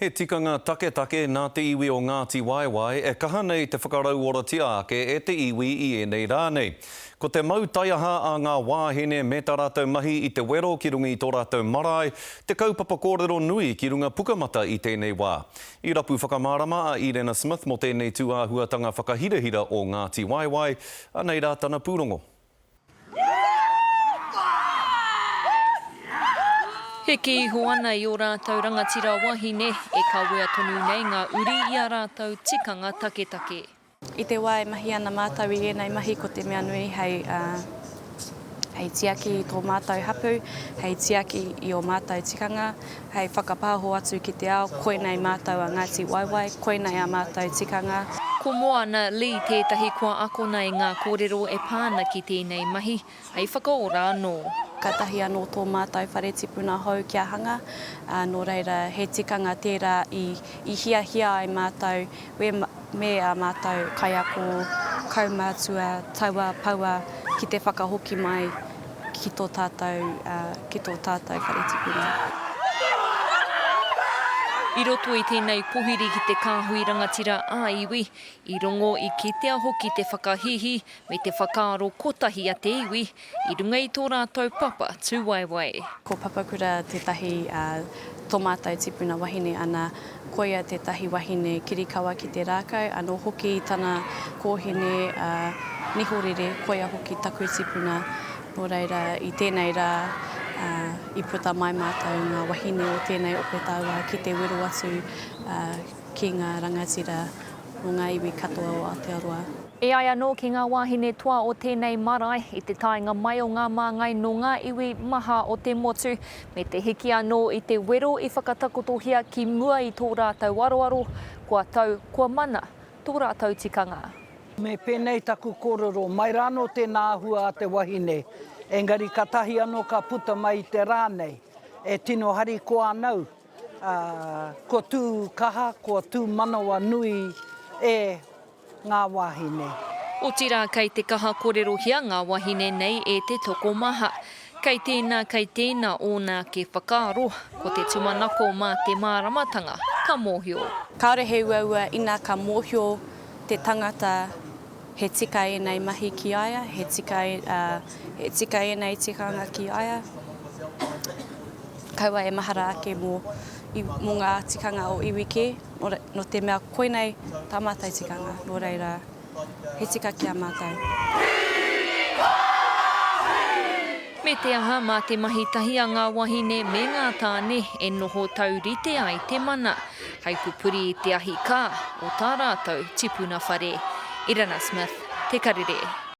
He tikanga taketake nā te iwi o Ngāti Waewae e kaha nei te whakarauoratia ake e te iwi i ēnei rā nei. Ko te mau taiaha a ngā wāhine me tā rātou mahi i te wero ki runga i tō rātou marae te kaupapa kōrero nui ki runga Pukamata i tēnei wā. I rapu whakamārama a Irena Smith mō tēnei tūāhuatanga whakahirahira o Ngāti Waewae, anei rā tana pūrongo. Heke iho ana i ō rātou rangatira wahine, e kawea tonu nei ngā uri i ā rātou tikanga taketake. I te wā e mahi ana mātou i ēnei mahi ko te mea nui hei, hei tiaki i tō mātou hapū, hei tiaki i ō mātou tikanga, hei whakapāho atu ki te ao, koinei mātou a Ngāti Waewae, koinei ā mātou tikanga. Ko Moana Lee tētahi kua akona i ngā kōrero e pā ana ki tēnei mahi, hei whakaora anō. Kātahi anō tō mātou whare tipuna hou kia hanga, ā, nō reira he tikanga tērā i i hiahia ai mātou we me ā mātou kaiako, kaumātua, taua poua ki te whakahoki mai ki tō tātou, ki tō tātou whare tipuna. I roto i tēnei pohiri ki te kāhui rangatira ā-iwi, i rongo, i kitea hoki te whakahīhī me te whakaaro kotahi a te iwi i runga i tō rātou papa tūwaewae. Ko Papakura tētahi tō mātou tipuna wahine ana Koia tētahi wahine kirikawa ki te rākau, anō hoki tana kōhine a Nihorere, koia hoki taku tipuna. Nō reira, i tēnei rā, i puta mai mātou ngā wahine o tēnei ope taua ki te wero atu ki ngā rangatira nō ngā iwi katoa o Aotearoa. E ai anō ki ngā wāhine toa o tēnei marae, i te taenga mai o ngā māngai nō ngā iwi maha o te motu, me te hiki anō i te wero i whakatakotohia ki mua i tō rātou aroaro, kua tau, kua mana tō rātou tikanga. Me pēnei taku kōrero, mai rānō tēnā āhua a te wahine, engari katahi anō ka puta mai i te rā nei, e tino harikoa ana au, ā, kua tū kaha, kua tū manawa nui e ngā wāhine. Otirā kei te kaha korerohia ngā wahine nei e te tokomaha. Kei tēnā, kei tēnā ōna ake whakaaro, ko te tumanako mā te māramatanga ka mōhio. Kāore he uaua ina ka mōhio te tangata he tika ēnei mahi ki a ia, he tika, he tika ēnei tikanga ki a ia. Kaua e mahara ake mō, mō ngā tikanga o iwi kē. Nō te mea koinei tā mātou tikanga, nō reira, he tika ki a mātou. Me te aha, mā te mahi tahi a ngā wahine me ngā tāne e noho taurite ai te mana, hei pupuri i te ahi kā o tā rātou tipuna whare. Irana Smith, Te Karere.